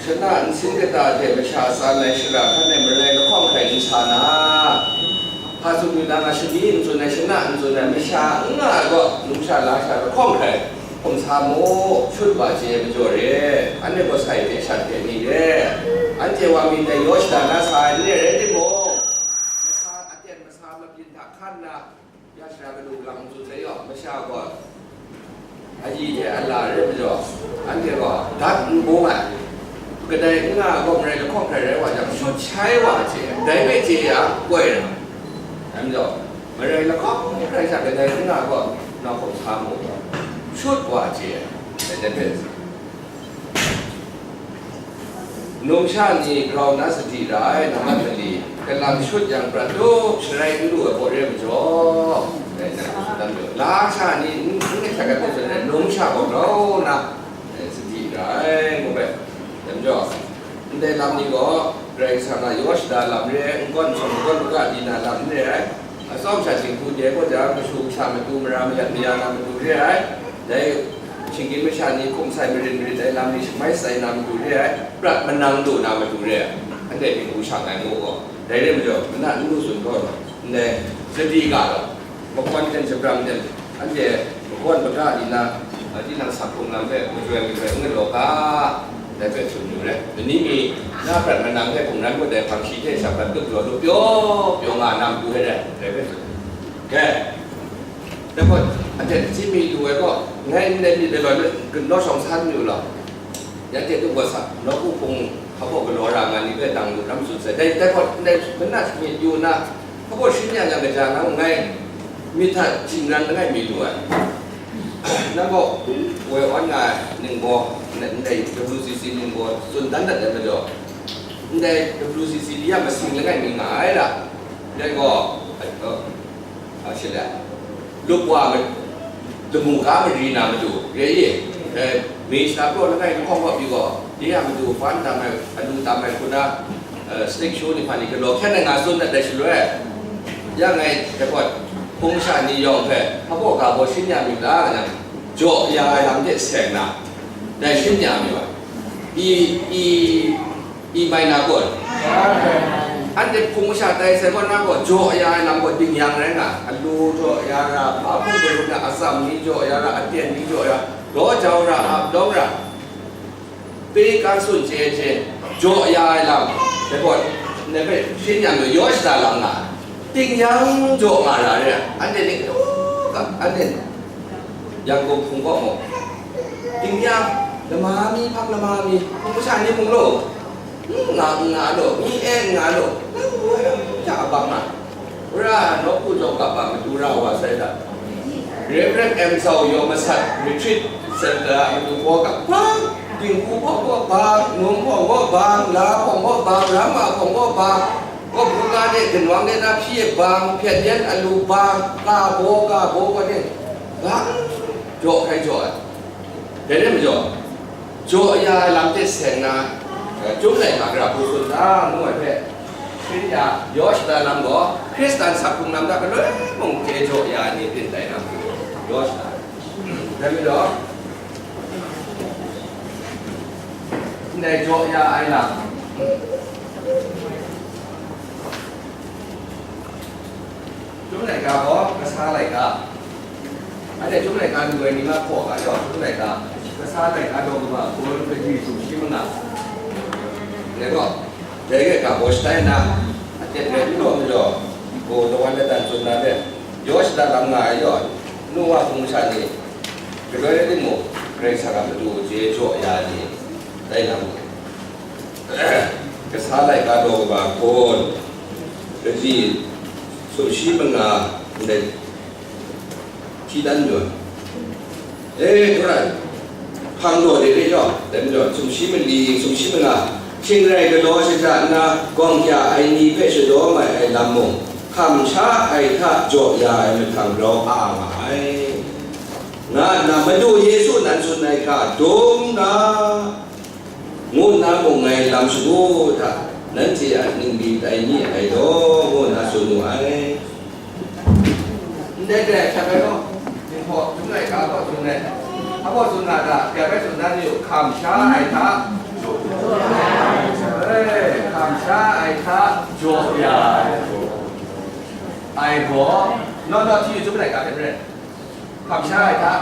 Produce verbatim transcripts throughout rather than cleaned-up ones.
Shana nsin kata hte masha tsan ai shara hkan e marai lahkawng hkrai n sa na, hpa tsun yu na nga, shani n tsun ai, shana n tsun ai, masha n nga ai gaw, numsha lasha lahkawng hkrai hkum sa mu, shut wa chye ai majaw re, anhte gaw sai hte shat hte ni re, anhte wa mi dai yaw shada na sa ai n re rai timung, masa aten masa mabyin hta hkan nna, ya shara kanu galang n tsun sai yaw, masha gaw, ayi hte ala re majaw, anhte gaw dat n bung ai, kadai n nga ai gaw marai lahkawng hkrai rai wa jang, shut shai wa chye, dai hpe chye ya, koi ra. Dai majaw, marai lahkawng hkrai sha kadai n nga ai gaw, nawku sa mu, shut wa chye, dai hpe. Numsha ni grau na sadi ra ai, nambat mali, kalang shut yang prat tup sharai n lu ai baw re majaw, dai na shut dan lu. Lasha ni n, n hkyak ai hpe tsun ai, numsha gaw grau na, eh, sadi ra ai, ngu ai. Dai majaw, ndai lam ni gaw, Karai Kasang a yaw shada lam re ai, n gawn shawng, n gawn maga di na lam n re ai. Atsawm sha jinghku de gaw jang, kashu kasha matu, mara mayat maya na matu re ai, dai shinggyim masha ni hkum sai marin marit ai lam ni shamai sai na matu re ai, prat manang lu na matu re ai, anhte jinghku shang ai ngu gaw, dai re majaw, mana n lu tsun gaw, ndai sadi ga law, mahkawn ten, shabrang ten, anhte mahkawn maga di na, a, tinang sak hkrung lam hpe majoi majoi n galaw ga, dai hpe tsun yu re. Mani mi na prat manang hte hkungran kau ai hpang shi hte sha prat tup jaw lu pyaw pyaw nga na matu hpe dai, dai hpe tsun. Dai gaw, anhte hti mi lu ai gaw, ngai ndai myit ai loi, galaw shawng san yu law, ya hte du gaw sa, nawku hpung hpa baw galaw ra nga ni hpe dang lu lam tsun sai. Dai, dai gaw, ndai manat myit yu nna, hpa baw shin ya yang kaja nang ngai myit hta shingran langai mi lu ai. Nang gaw woi awn nga ai ningbaw, ndai W C C ningbaw tsun dan dat ai majaw, ndai W C C ni a masing langai mi nga ai ra. Ndai gaw, a, a, a, shi le, lup wa ma, lamu ga mari na matu, re i, eh, May shata kraw langai lahkawng gaw pyi gaw, de a matu fan tam ai, alu tam ai hku na, eh, stage show ni hpa ni galaw hkyen ai nga tsun dat ai shaloi, ya ngai dai gaw, hpung sha ni yawng hpe, hpa baw ga baw shin ya mi ta, nga yang, jaw ya ai lam hte seng na, dai shin ya mi wa. I, i, I mai na gaw, anhte hpung masha tai sai gaw, na gaw jaw ya ai lam gaw ding yang rai nga, alu jaw ya ra, hpa hpung garu na atsam ni jaw ya ra, aten ni jaw ya, daw jau ra, ap lawng ra, pe kan tsun chye chye, jaw ya ai lam, dai gaw, ndai hpe shin yang gaw yaw shada lam nga, ding yang jaw nga ra re, anhte ning, anhte Yangon hpung kaw mung, ding yang, lama mi hpang lama mi, hpung masha ni mung law, n nga, n nga law, n e, n nga law, nang woi ja abang a, wora nawku jaw kap a matu ra wa sai ta? Reverend M Sau Yaw Masat Retreat Center a matu hpaw kap bang, dinghku hpawng kaw bang, num hpawng kaw bang, la hpawng kaw bang, rama hpawng kaw bang, kaw buga de, ginwang de na hpyi e bang, hpyen yen alu bang, ka baw, ka baw kaw de, bang, jaw hkrai jaw ai. Dai rai majaw, jaw ya ai lam hte seng na, eh, Chyum laika gara hku tsun da ngu ai hpe, shin ya, yaw shada lam gaw, Hkristan sak hkrung lam hta galoi mung chye jaw ya ai ni pyin tai na, yaw shada. Dai majaw, ndai jaw ya ai lam, Chyum laika gaw, kasa laika. Anhte Chyum laika lu ai ni nga hpaw ga yaw, Chyum laika, kasa laika daw kaba hkun, kaji sumshi manga. Dai gaw, dai hpe ga baw shatai nna, aten rai n law majaw, gaw lawan ladan tsun na hpe, yaw shada lam nga ai yaw, nu wa hpung masha ni, galoi rai timung, Karai Kasang a matu chye jaw ya ai ni, tai na mu. Kasa laika daw kaba hkun, kaji sumshi manga ndai hti dan lu ai. E, hkrai, hpang daw de re yaw, dai majaw, sumshi mali, sumshi manga, shingrai galaw shaja nna, gawng kya ai ni hpe shadaw mai ai lam mung, hkam sha ai hta jaw ya ai mahtang rau a nga ai, nga nna Madu Yesu nan tsun ai hkra dum na, ngu nna mung ngai lam shagu hta, nanhte a ningli tai ni ai law, ngu nna tsun wu ai. Ndai hpe hkyak ai law, Jinghpaw Chyum laika gaw tsun ai. Hpa gaw tsun nga ta, hkyak ai tsun dan yu, hkam sha ai hta, Sha ai hta jaw ya ai. Ai gaw, naw naw hti yu, chyum laika hpe maren. Hkam sha ai hta.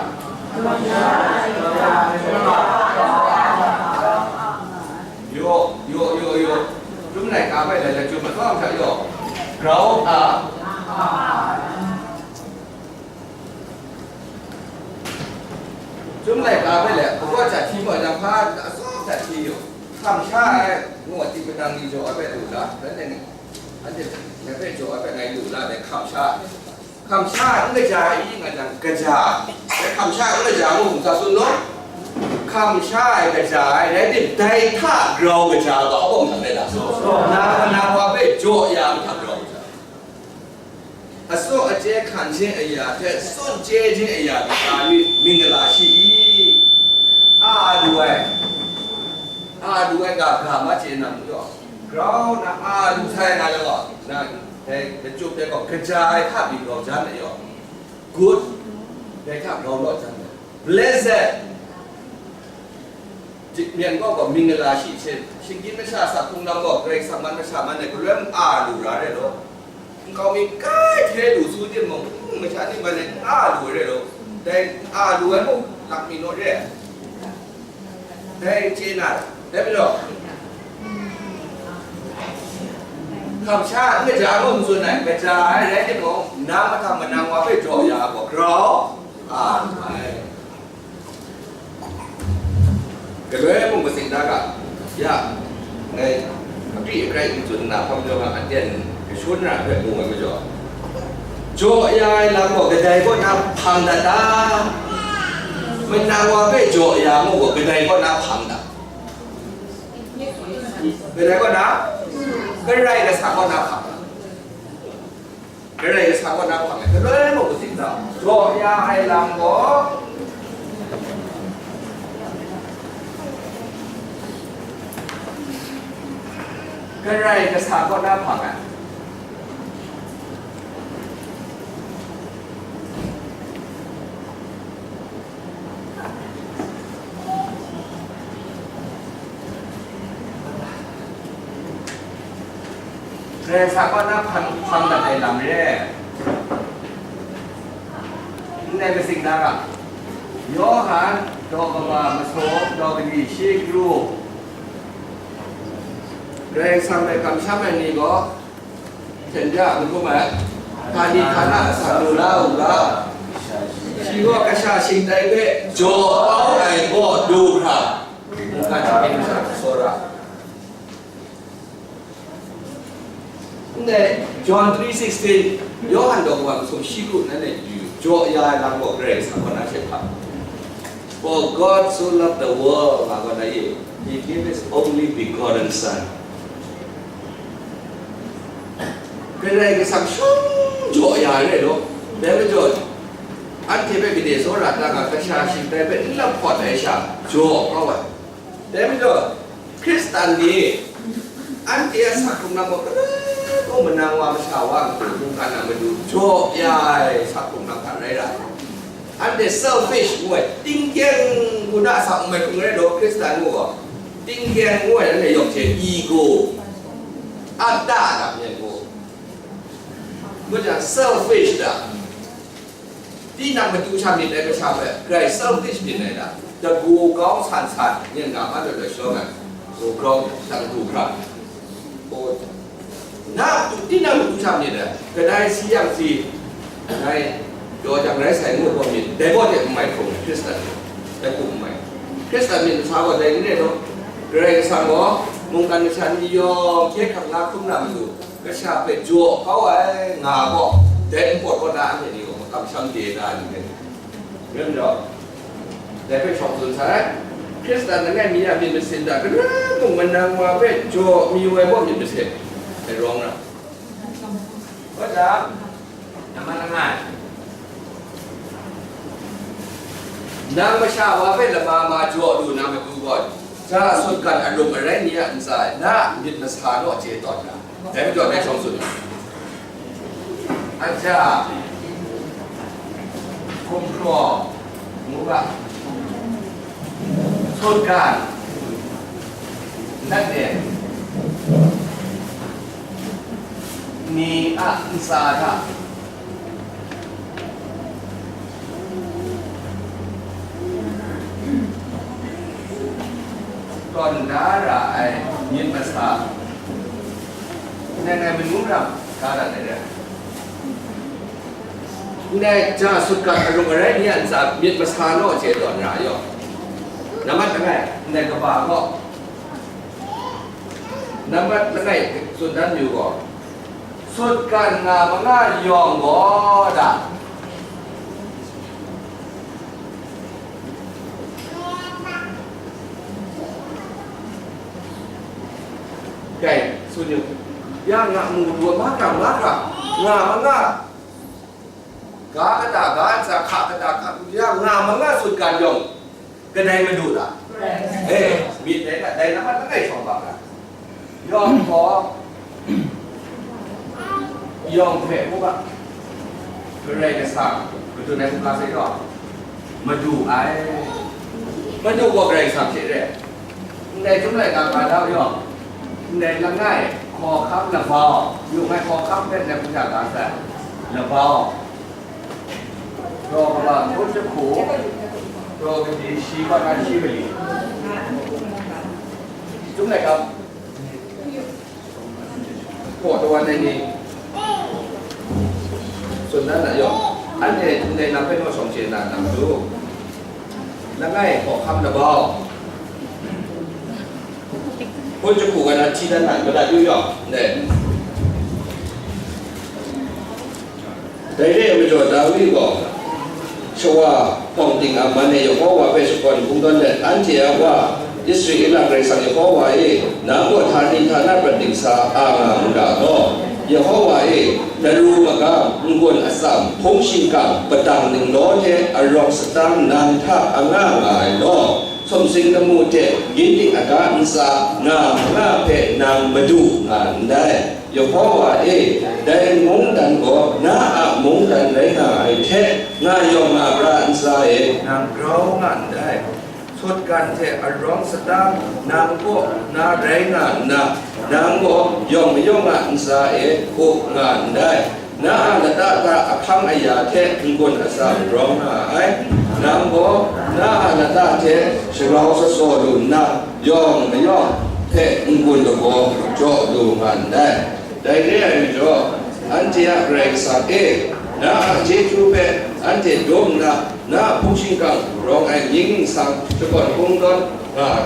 Yaw, yaw, yaw, yaw. Chyum laika hpe lai lai, chyum matsawm hta yaw. Grau a. Chyum laika hpe le, hpaw ja hti gaw, lam hpa atsawm hta hti yu. Hkam sha ai, ngu, tikpadang ni jaw ai hpe lu la, rai nna ni, anhte ngai hpe jaw ai hpe ngai lu la, dai hkam sha ai. Hkam sha n kaja i, nga jang, kaja. Dai hkam sha n kaja ngu, hkum sa tsun law? Hkam sha ai, kaja ai, rai tim, dai hta grau kaja ga, awng hta rai la. Na, na wa hpe jaw ya ai hta grau kaja. Asaw aje hkan hte aya hte, tsun chye hte aya, kata ni mingala shi i? A lu ai, a lu ai ga, ga ma chye na mu yaw, grau na a lu sai na le gaw, na dai lachyum dai gaw, kaja ai hta pyi grau jan ai yaw, good, dai hta grau law jan ai, blessed. Myit gaw gaw mingala shi hte, shinggyim masha, sa hkrung lam gaw Karai Kasang man masha man ai, galoi mung a lu ra re law, nkau mi kai hte lu su timung, mm, masha ni man ai, a lu re law, dai a lu ai mung lak mi naw re ai. Dai chye na, dai majaw, hkam sha n kaja mung tsun ai, kaja ai rai timung, nang mahtang manang wa hpe jaw ya ai gaw grau a lu ai. Galoi mung matsing da ga, ya, ngai akri akrai n tsun nna, hpa majaw nga aten kashun ra hpe mu ai majaw, jaw ya ai lam gaw kadai kaw na hpang dat ta? Manang wa hpe jaw ya mu gaw kadai kaw na hpang dat? Kadai kaw na? Karai Kasang kaw na hpang dat. Karai Kasang kaw na hpang ai, galoi mung katsing hta jaw ya ai lam gaw, Karai Kasang kaw na hpang ai. Karai Kasang kaw na hpang, hpang dat ai lam re. Ndai matsing na ga, Yawhan, daw kaba masum, daw kali shi kru. Karai Kasang hpe kamsham ai ni gaw, hten ja, n hkum ai, htani htana asak lu la u ga, shi gaw kasha shingtai hpe jaw kau ai kaw du hkra, mungkan sharin masha tsawra. Ndai John three sixteen, Yawhan daw kaba masum shi kru nan e yu, jaw ya ai lam gaw Karai Kasang kaw na she hpa. For God so loved the world, nga gaw na ye, He gave His only begotten Son. Karai Kasang shawng jaw ya ai rai law, dai majaw, anhte hpe gade tsawra ta nga, kasha shingtai hpe n lahpawt ai sha, jaw kau ai. Dai majaw, Hkristan ni, anhte a sa hkrung lam gaw, galoi mung manang wa masha wa matu, mungkan a matu, jaw ya ai sa hkrung lam hta rai ra ai. Anhte selfish ngu ai, tinggyeng hku na sa n mai hkrung rai law, Hkristan ngu gaw, tinggyeng ngu ai, anhte yawng hte ego, atta a myen gaw, ngu jang, selfish da. Tinang matu sha myit ai masha hpe, grai selfish myit ai da, dagu kau san san, yen nga ma loi loi shawng ai, dagu kau, dagu hkra. Na matu, tinang matu sha myit ai, kadai si yang si, ngai, daw jang rai sai ngu gaw myit, dai gaw de n mai hkrung ai, Hkristan, dai hku n mai. Hkristan myit masha gaw dai n re law, Karai Kasang gaw, mungkan masha ni yawng hkye hkrang na hkrum na matu, kasha hpe jaw kau ai nga gaw, dai npawt kaw na anhte ni gaw makam sham de na ni hpe, rai nna, dai hpe shawng tsun sai. Hkristan langai mi a myit masin hta, galoi mung manang wa hpe jaw mayu ai gaw myit masin ai rawng na. Kaw jang, namman langai, nang masha wa hpe lama ma jaw lu na matu gaw, ja sutgan arum arai ni a ntsa e na myit masa naw chye tawn na. Dai majaw dai shawng tsun ai. Aja, hkumhkraw, ngu ga, sutgan, nat de, ni a ntsa hta tawn da ra ai myit masa, ngai ngai manu ram ga dat ai re. Ndai ja sutgan arung arai ni a ntsa myit masa naw chye tawn ra ai yaw. Nambat langai, ndai kaba gaw, nambat langai tsun dan yu gaw, sutgan nga manga yawng gaw da. Dai, tsun yu, ya nga mu lu, mahkra, mahkra, nga manga, ga kata, ga ntsa, hka kata, hka, ya nga manga sutgan yawng, kadai madu ta? E, myit dai na, dai nambat langai shawng bang na. Yawng gaw, yawng hpe mu ga, Karai Kasang, madun ai hku ga sai gaw, madu ai. Madu gaw Karai Kasang hte re. Ndai Chyum laika ga da yawng, ndai langai, hkawhkam labau, yu ngai hkawhkam hpe ndai hku hta ga sai, labau, raw kaba, hpun jahku, raw kadi, shi kaw na shi kali, Chyum laika gaw taw wan ai ni, tsun dan na yawng, anhte ndai lam hpe naw shawng chye na, nang du. Langai hkawhkam labau, hpun jahku ga na hti dan na, madat yu yawng, ndai. Dai re ai majaw, Dawi gaw shawa hpawng ting a man e Yehova hpe shakawn hkungdawn let, anhte a Wa, Israela Karai Kasang Yehova e, nang gaw htani htana prat dingsa a nga n ga law? Yehova e, daru magam, n-gun atsam, hpung shingkang, padang ninglaw hte arawng sadang nang hta anga nga ai law? Sumsing lamu hte ginding aga ntsa nga manga hpe nang madu nga ndai. Yehova e, dai mungdan gaw na a mungdan rai nga ai hte, nga yawng nga pra ntsa e nang grau nga ndai. Sutgan hte arawng sadang nang kaw na rai nga nna, nang gaw yawng mayawng a ntsa e up nga ndai. Na a lata hta ahkang aya hte n-gun atsam rawng nga ai. Nang gaw na a lata hte sharau sat saw lu nna, yawng mayawng hpe n-gun lagaw jaw lu nga ndai. Dai re ai majaw, anhte a Karai Kasang e, na a chyeju hpe anhte dum nna, na a hpung shingkang rawng ai amying ningsang shakawn kungdawn nga ai.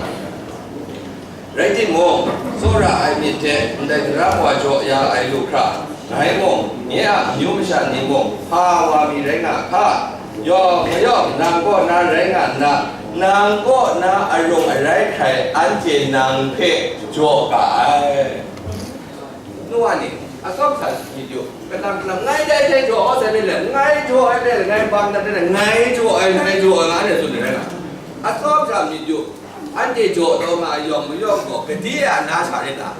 Rai timung, tsawra ai myit hte ndai daram wa jaw ya ai lu hkra, ngai mung, nye a amyu masha ni mung, hpa wa mi rai nga hka? Yawng mayawng nang kaw na rai nga nna, nang kaw na arung arai hkrai anhte nang hpe jaw ga ai. Nu wa ni, atsawm sa myit yu, kalang kalang, ngai dai hte jaw ai sai le, ngai jaw ai le, ngai bang dat le, ngai jaw ai, ngai jaw ai, nga ne tsun ai rai nga. Atsawm sa myit yu, anhte jaw taw nga ai yawng mayawng gaw, kade a na sha rai ta?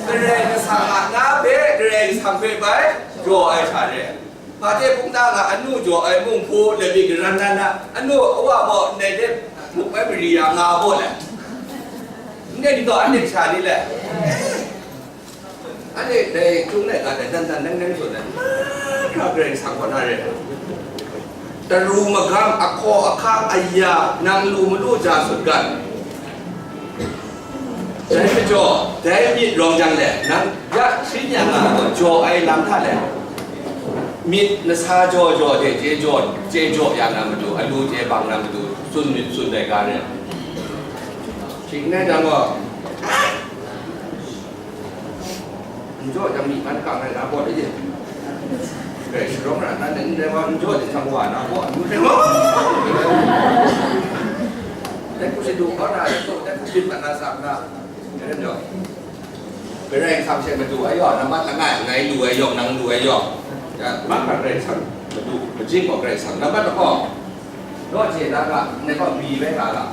Karai Kasang a na hpe, Karai Kasang hpe bai jaw ai sha rai. Hpa hte hpungda nga, anu jaw ai mung hpu, labi garan dan na, anu awa gaw ndai hte muk bai mari ya nga gaw le, ndai ni gaw anhte sha ni le. Anhte dai Chyum laika dai dan dan nang nang tsun ai, mahkra Karai Kasang kaw na re. Daru magam, ahkaw ahkang aya, nang lu malu ja sutgan. Dai majaw, dai myit rawng jang le, nang ya shi myit nga gaw jaw ai lam hta le, myit nasa jaw jaw de chye jaw, chye jaw ya na matu, alu chye bang na matu, tsun myit tsun dai ga re. Shing ngai jang gaw, n jaw jang myi man kang ai na gaw de ye. Grai sharawng ra nan de, ndai wa n jaw de jang wa na gaw, n jaw de wa. Dai hku shadu kau na, dai hku myit man na sa na, dai lam jaw. Karai Kasang she madu ai yawng, nambat langai, ngai lu ai yawng, nang lu ai yawng. Ya, mahkra Karai Kasang madu, majing gaw Karai Kasang. Nambat lahkawng, naw hte na ga, ngai gaw mi bai nga ga.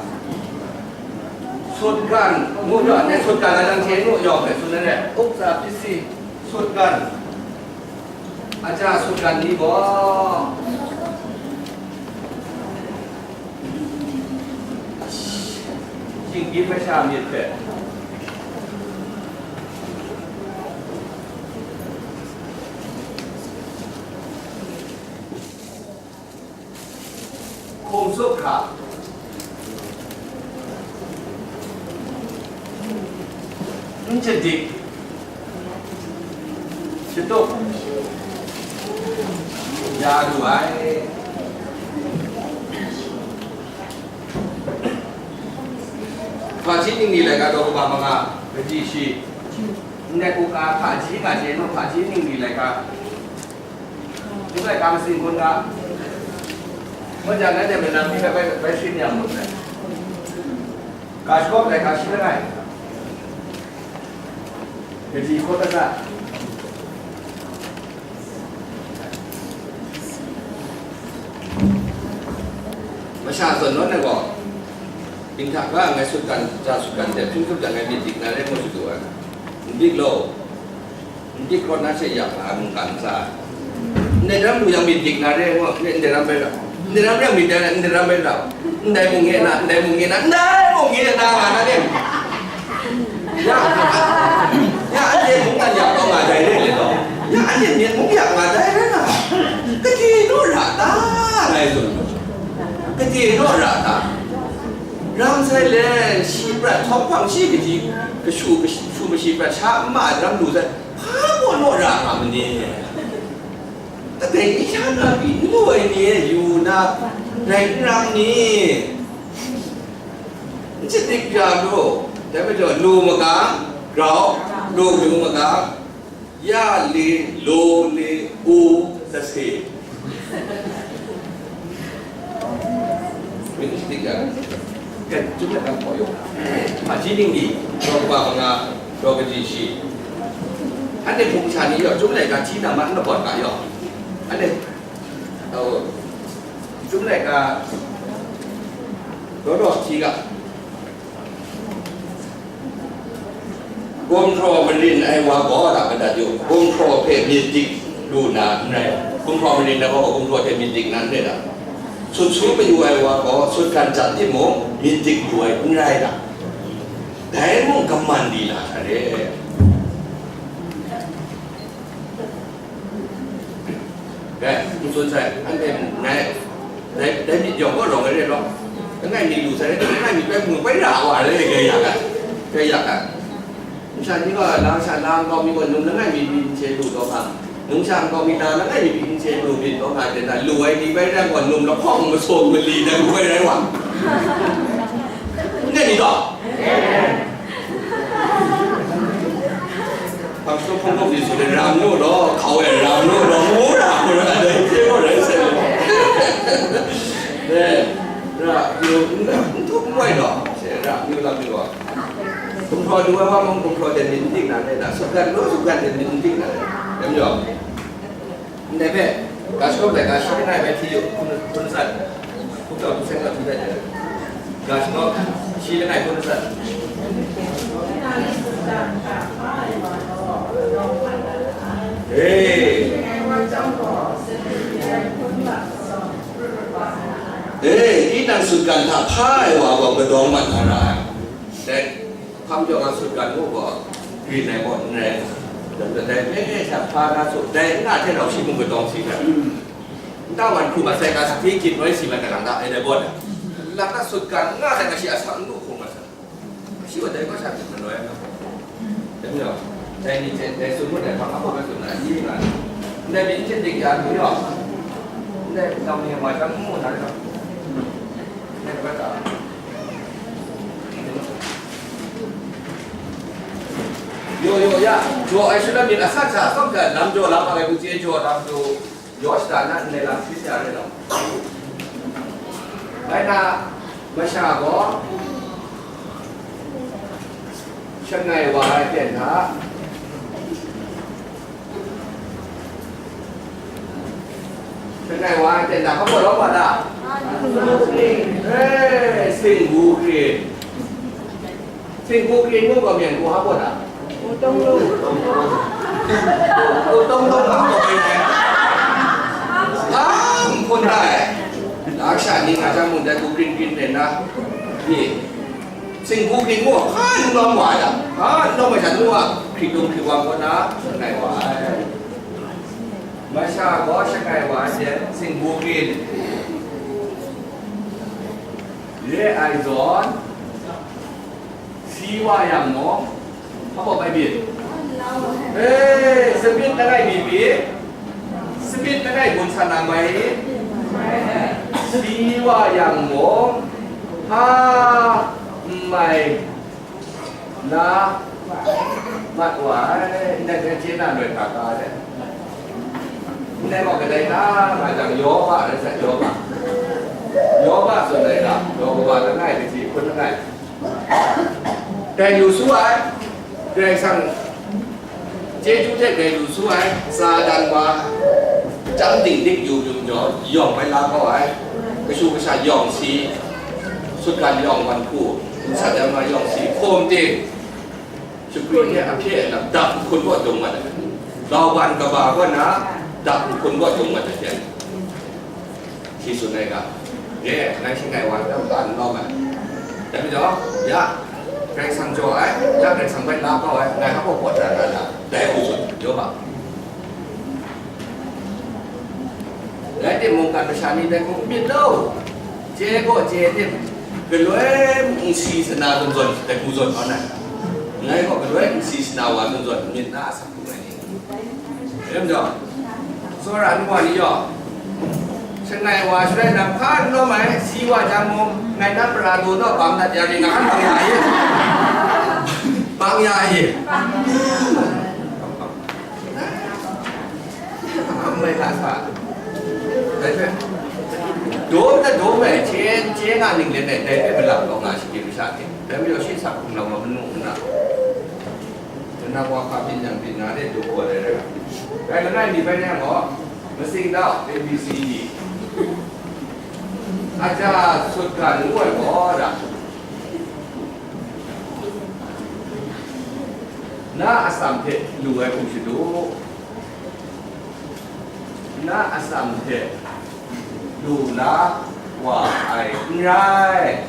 Sutgan, ngu ga, ngai sutgan a nang hte nu yawng hpe tsun ai re. Uksa pisi, sutgan. Aja sutgan ni gaw, shinggyim masha myit hpe, N chyadik shatup ya lu ai. Hpaji ningli laika daw kaba manga, kaji shi, ndai u ka hpaji nga chye nu, hpaji ningli laika, n laika masing kun ga, ngu jang, nanhte manam ni bai, bai, bai shi ni a mut ai. Ga shakawp laika shi langai. Kaji hkawt kasa. Masha zawn nawn ai gaw, dinghta ga ngai sutgan, ja sutgan de, hpring hkrup jang ngai myit dik na re ngu shadu ai. N dik law, n dik gaw na she yak na mungkan ntsa. Ndai ram lu yang myit dik na re ngu, ndai ram bai rau. Ndai ram yang myit dik na, ndai ram bai rau. Ndai mung nge na, ndai mung nge na, ndai mung nge na nga na re. Ya, ya, anhte mungkan yak taw nga dai re le law. Ya, anhte myit mung yak nga dai re na. Gade naw ra ta, ngai tsun. Gade naw ra ta. Ram sai le, shi prat, htawng hpang shi kaji, kashu, kashu, kashu mashi prat, sha nma ram lu sai, hpa gaw naw ra nga ma ni? Kadai ni sha na pyi n lu ai ni e yu na, rai n rang ni? N chyadik ya lu, dai majaw lu maga, grau, lu mu maga, ya le, lo le, o, sase. Myit n chyadik ya lu. Kan, chyum laika hpaw yaw. Hpaji ningli, daw kaba manga, daw kaji shi. Anhte hpung sha ni yaw, chyum laika hti na ma n lapawt ga yaw. Anhte, oh, chyum laika, daw daw hti ga. Gumhpraw marin ai wa gaw, da, madat yu, gumhpraw hpe myit dik lu na n rai. Gumhpraw marin ai wa gaw, gumhpraw hte myit dik na n rai da. Sut su mayu ai wa gaw, sutgan jat timung, myit dik lu ai n rai da. Dai mung kaman di la hkra re. Dai, n tsun sai, anhte ngai, dai, dai myit yawng gaw rawng ai re law, langai mi lu sai, langai mi bai hpung bai ra wa ai, grai ya ai, grai ya ai. Nsa ni gaw, la sha la nkau mi gaw num langai mi byin n chye lu taw hkra, num sha nkau mi la langai mi byin n chye lu byin taw hkra, jen na lu ai ni bai rai gaw, num lahkawng masawng mali dai bai rai wa. N rai ni taw? Hpang shadawn hpang gawp ni tsun ai, ram naw law, hkau ai ram naw law, ngu ra, ngu ra, dai hte gaw rai sai law. E, ra, yu, n, n tup n wai law, she ra, yu lam yu gaw. Gumhpraw lu ai wa mung, gumhpraw de myit n dik na rai na, sutgan lu, sutgan de myit n dik na rai. Rai majaw. Ndai hpe, ga shakawp laika shi langai bai hti yu, hpung, hpung sat, hpung tau hpung seng tau hti dat jang, ga shakawp shi langai hpung sat. Hey! Hey, tinang sutgan hta hpa ai wa gaw kadawng mat na ra ai. Dai, Hkam jaw nga sutgan mu gaw, grin ai gaw n rai. Dai hpe sha hpa na su, dai n nga hte rau shi mung kadawng si hkra. Nta wan hku mat sai, ka sa hpyi gyit noi si mat, kalang ta, e dai gaw na. Lak na sutgan n nga sai, ka shi a sa n lu hkung mat sai. Shi wa dai gaw sha myit manoi ai na. Dai mi gaw, dai ni hte, dai tsun ngut ai hpang, a hpang a tsun na, a ni nga. Ndai myit n hte dik ya, ni gaw. Ndai lam ni wa chyam n mu na rai gaw. Ndai gaw ta. Yo, yo, ya, jaw ai shalom myit asak sha atsawm hta lam jaw lam ai hku chye jaw lam jaw, yaw shada na ndai lam hpyi ya rai law. Bai na, masha gaw, shangai wa ai aten hta, Shangai wa ai ten da, hpa baw lawm wa ta? Eh, singgu krin. Singgu krin mung gaw myen hku hpa baw ta? Hku tawng lu. Hku tawng lu hpa baw ai. Hpa n hpun ai. Laksha ni nga jang mung dai hku krin krin ten da. Ni. Singgu krin mung hpa n lawm wa ai da. Hpa n lawm ai sha nu a, hkrit dung hkrit wang kaw na, shangai wa ai. Masha gaw shangai wa ai hte, singgu krin re ai zawn, si wa yang mung, Hpa bai byin? E, sabit langai mi pyi, sabit langai gun sa na mai, si wa yang mung, hpa n mai na mat wa ai, ndai hpe chye na loi hkra ka ai. Ndai gaw kadai na nga jang, Yawba rai sai, Yawba. Yawba tsun ai ga, Yawba langai, kahti hpun langai. Dai lu su ai, Karai Kasang chyeju hte dai lu su ai, Satan wa, chyam dingdik yu yu majaw, yawng bai la kau ai, kashu kasha yawng si, sutgan yawng wan hku, nsat ai ma yawng si, hkum ting, shakri hte ahpye ai lam, dak nhkun kaw dung mat ai, lauban kaba kaw na, dak nhkun kaw dung mat ai hte. Shi tsun ai ga, e, ngai shangai wa tam ta n lawm ai. Dai majaw, ya, Karai Kasang jaw ai, ya, Karai Kasang bai la kau ai, ngai hpa baw pawt ra na, dai hku tsun, Yawba. Rai timung, mungkan masha ni dai hku n myit law, chye gaw chye tim, galoi nsi sana zawn zawn, dai hku zawn kau na, ngai gaw galoi nsi sana wa zawn zawn n myit na, a sak hku ngai ni. Rai majaw, tsawra ai wa ni yawng, shangai wa shaloi na hpa n lawm ai, si wa jang mung, ngai na pra du naw bang dat ya ring nga, bang ya i, bang ya i, bang mai ga sa. Dai hpe, dum na dum ai, chye, chye nga ning len ai, dai hpe malam kau nga, shagrin masha hte. Dai majaw, shi sak hkrung lam wa manu nna, Nang wa hpa byin yang byin na de, daw gaw ai rai. Rai langai mi bai yang gaw, masing dau, A B C D. Aja sutgan ngu ai gaw da. Na atsam hte lu ai hku shadu. Na atsam hte lu la wa ai n rai.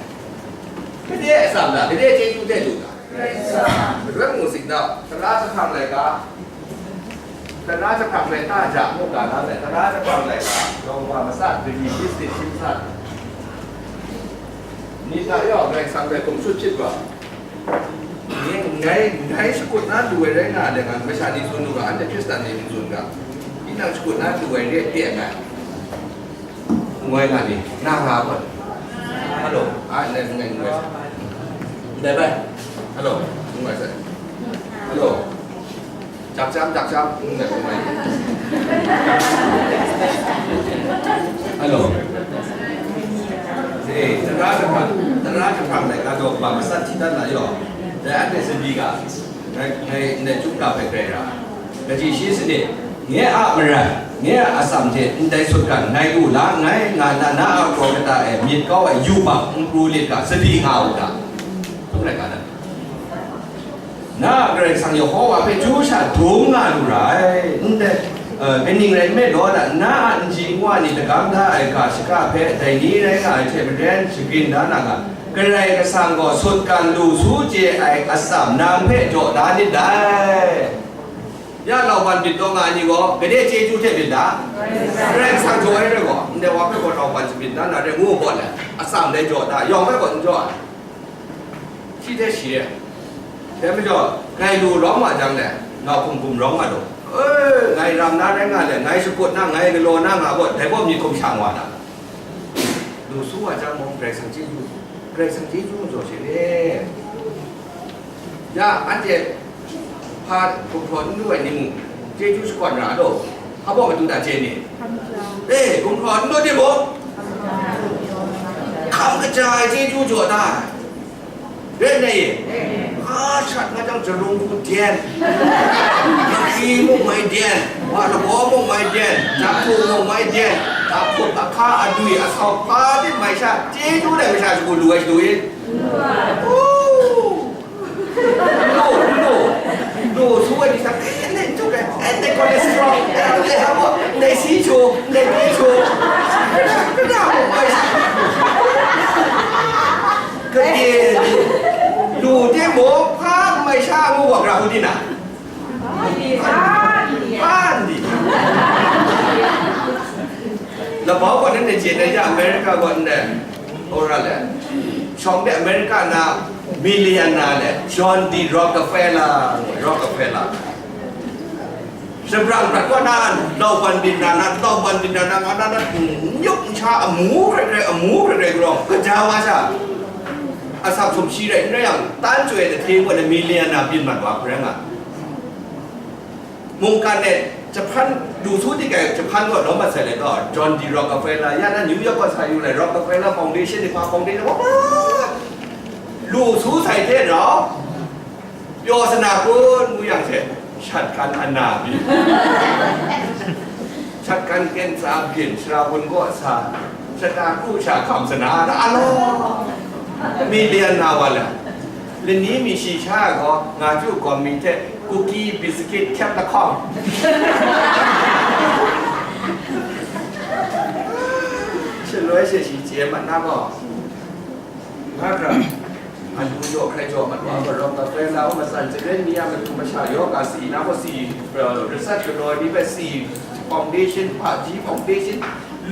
Gade atsam la, gade chyeju hte lu la. Rai ngu sing dau, tara jahprang laika, tara jahprang laika ja mu ga na le, tara jahprang laika, yawng wa matsat, kaji shi sanit shi matsat, myit a yawng Karai Kasang hpe hkum sut chyit wa, ngai, ngai, ngai shakut na lu ai rai nga ai, ngai masha ni tsun lu ga, anhte Hkristan ni n tsun ga, tinang shakut na lu ai re ai, re ai ngai. Ngoi nga ni, na nga gaw. Hello, a, ndai ngoi ngoi. Ndai bai. Hello, ngoi sai. Hello. Jak jam, jak jam, ngoi ngoi. Hello. Eh, tara jahprang, tara jahprang dai ga daw, ba masat hti dat na yaw. Dai anhte sadi ga. Ngai, ngai, ndai chyum ga hpe grai ra ai. Kaji shi sanit, nye a maren, nye a atsam hte ndai sutgan ngai lu la nngai, nga na, na a kraw kata e myit kau ai yubak n pru lit ga, sadi nga u ga. Hkum rai ga na. Na a Karai Kasang Yehova hpe chyu sha dum nga lu ra ai. Ndai, eh, kaning rai nme law na, na a nji nwa ni dagam da ai ga shaka hpe dai ni rai nga ai hte maren shagrin da na ga, Karai Kasang gaw sutgan lu su chye ai atsam nang hpe jaw da nit dai. Ya lauban byin taw nga ai ni gaw, gade chyeju hte byin da? Karai Kasang jaw ai rai gaw, ndai wa hpe gaw lauban shabyin da na re ngu gaw le, atsam dai jaw da, yawng hpe gaw n jaw ai. Shi hte shi e. Dai majaw, ngai lu rawng wa jang le, nau hkum hkum rawng nga lu. E, ngai ram na rai nga le, ngai shakut na, ngai galaw na nga gaw, dai gaw myit hkum shang wa na. Lu su wa jang mung, Karai Kasang chyeju, Karai Kasang chyeju majaw she le. Ya, anhte hpa gumhpraw n lu ai ni mung, chyeju shakawn ra law, hpa baw matu da chye ni? E, gumhpraw n lu timung, hkam kaja ai chyeju jaw da ai. Rai nna e, hpa shat nga jang, jarung hku dyen, mahkri mung mai dyen, wa lagaw mung mai dyen, jahku mung mai dyen, ahkup ahka adwi asau hpa byin mai sha, chyeju dai masha shagu lu ai shadu i? N lu, n lu, n lu, su ai ni sa, eh, ndai n tuk ai, eh, ndai cholesterol, eh, ndai hpa, ndai si chu, ndai pi chu, kada mung mai sha. Gade lu, lu timung, hpa n mai sha ngu wa, gara hku di na? Hpa n di. Labau gaw nanhte chye na ya, America gaw ndai, ora le, shawng de America na, Millionaire le John D Rockefeller, Rockefeller. Sabrang prat kaw na, lauban byin na, na, lauban byin na, na, na, na, nyuk ncha amu hkrai hkrai, amu hkrai hkrai grawng, kaja wa sha. Asak sumshi rai, n rai yang, tan chyoi da hte wa na millionaire byin mat wa hkrai nga. Mungkan e, jahpan, lu su di kai jahpan gaw lawm mat sai le gaw, John D Rockefeller, ya na New York gaw sa yu lai, Rockefeller Foundation ni hpa foundation wa, wa, lu su sai hte rau, pyaw sana kun ngu yang hte, shat kan ana byin. Shat kan kentsa byin, sara bun gaw sa, shata kru sha hkam sana, na, alo, million na wa la. Lani mi shi sha gaw, nga ju gawm mi hte, kuki, biskit, hkyap lahkawng. Shaloi she shi chye mat na gaw, nga hkra, a lu jaw hkrai jaw mat wa, gaw rawng ga hkrai la u, matsan jaren mi a matu masha yaw ga si, na gaw si, uh, research galaw ni hpe si, foundation, hpaji foundation,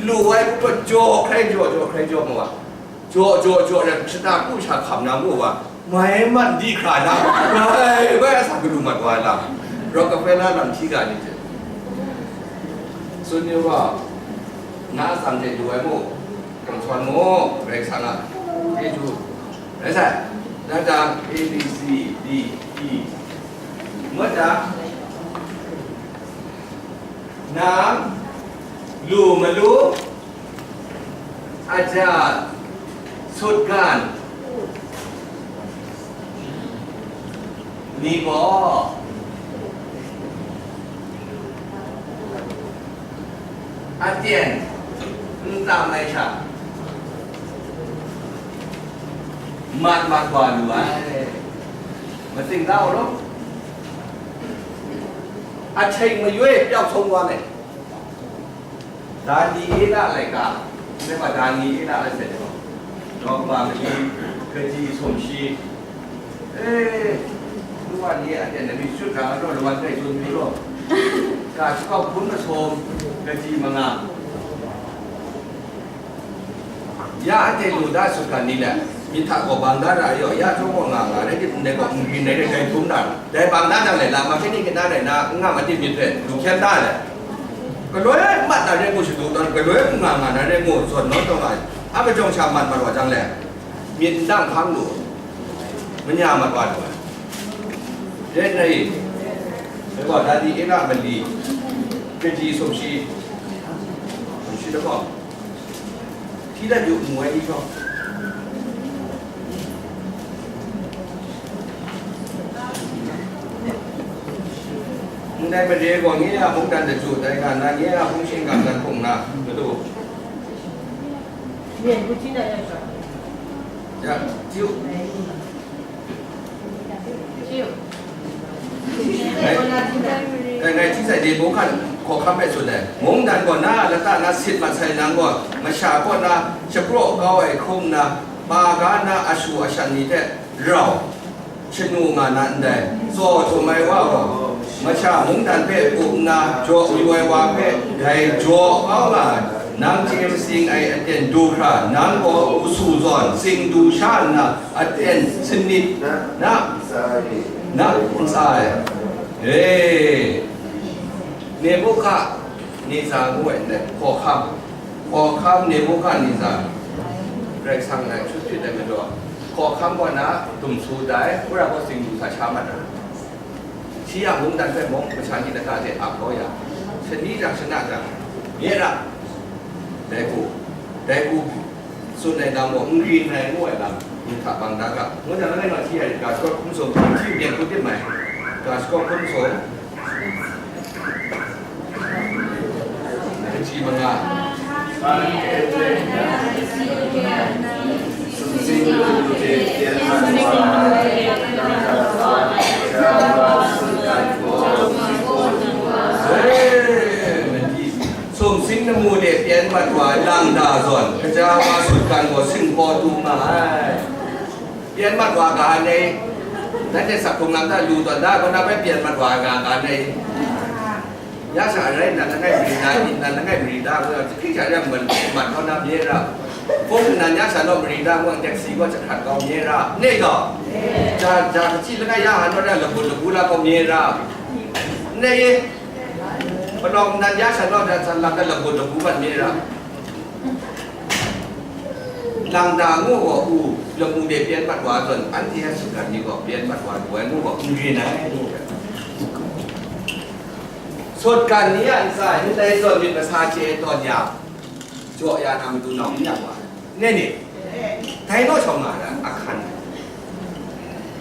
lu ai hku jaw hkrai jaw, jaw hkrai jaw ma wa. Jaw, jaw, jaw, rai, shata kru sha hkam na mu wa, mai man di hkra na, rai, bai, asa galu mat wa lam, Rockefeller lam hti ga ni hte. Sun yu wa, na atsam hte du ai mu, kawm sawn mu, Karai Kasang a, chyeju, rai sai, na jang, A, B, C, D, E, ngut da, nang, lu malu, Aja, sutgan ni gaw, aten n tam ai sha, mat mat wa lu ai. Matsing da u law, ahkying mayoi pyau song wa ai. Daniela laika, ndai wa Daniela ai hte rau, nawng ma mali, kaji sumshi, e, nu wa ni a ten na mi shut ga, lawan kai tsun mi law, ga shakau hpun masum, kaji manga. Ya anhte lu da sutgan ni le, myit hta gaw bang da ra ai yaw, ya jaw gaw nga nga rai, ndai gaw n grin ai rai, dai htum na, dai bang da jang le, lam mahkye ni kina rai na, n nga ma timyit hpe, lu hkyen da ai. Galoi mat na rai ngu shadu tawn, galoi n nga nga na rai ngu zawn nawn taw nga ai. A majawng sha mat mat wa jang le, myit n dang hkang lu, manya mat wa lu ai. Rai nna i, dai gaw Daniela mali, kaji sumshi, sumshi lahkawng. Hti dat yu, mu ai ni hkawng. Ndai mare gaw nye a mungdan daju tai nga na, nye a hpung shingkang dan hpung na, madu. Ya, yu. Ngai, ngai, ngai hti sai de, mung hkan hkawhkam hpe tsun ai. Mungdan gaw na a lata na sit mat sai nang gaw, masha kaw na shapraw kau ai hkrum nna, hpa ga na ashu ashan ni hte rau shanu nga na ndai. Tsaw htum ai wa gaw, masha mungdan hpe up nna jaw yu ai wa hpe dai jaw kau nga ai. Nang chye masing ai aten du hkra, nang gaw usu zawn, sing du sha nna, aten sanit na, na ntsa e. E, Nebuhkadnezar ngu ai ndai, hkawhkam, hkawhkam Nebuhkadnezar, Karai Kasang a hkrit ai majaw, hkawhkam kaw na tum su tai, wora gaw sing du sa sha mat ai. Shi a mungdan hpe mung masha ni lata hte ap kau ya, shani jang shana jang, nye ra, dai hku, dai hku, tsun ai lam gaw, n grin ai ngu ai lam, myit hta bang da ga, ngu jang langai ngai hti ai, ga shakawn hkum sung, hti byen hku tim ai, ga shakawn hkum sung, kaji manga. Sumsing lamu de pyen mat wa ai lang da zawn, kaja wa sutgan gaw singpaw tu nga ai. Pyen mat wa ga ai, nanhte sak hkrung lam da lu tawn da, kaw na bai pyen mat wa ai ga ga ai. Ya sha rai nnan langai mari na, nnan langai mari da, ngu yang, jahkring sha rai mat, mat kau na mye ra. Hpung nnan ya sha naw mari da, ngu yang, taxi gaw jahkrat kau mye ra, ne gaw. Ja, ja, kachyi langai ya, hanu da lagu, lagu la ko mi ra. Ne ye. Palawng nan ya sa no da san la ka lagu, lagu ban mi ra. Lang da ngu gaw u, lamu de pyan mat wa zawn, anhte a sutgan ni gaw pyan mat wa lu ai ngu gaw, n rin ai ngu ai. Sutgan ni a ntsa, ndai zawn myit masa chye tawn ya, jaw ya na matu nau n yang wa. Ne ni? Dai naw shawng nga ra, ahkan.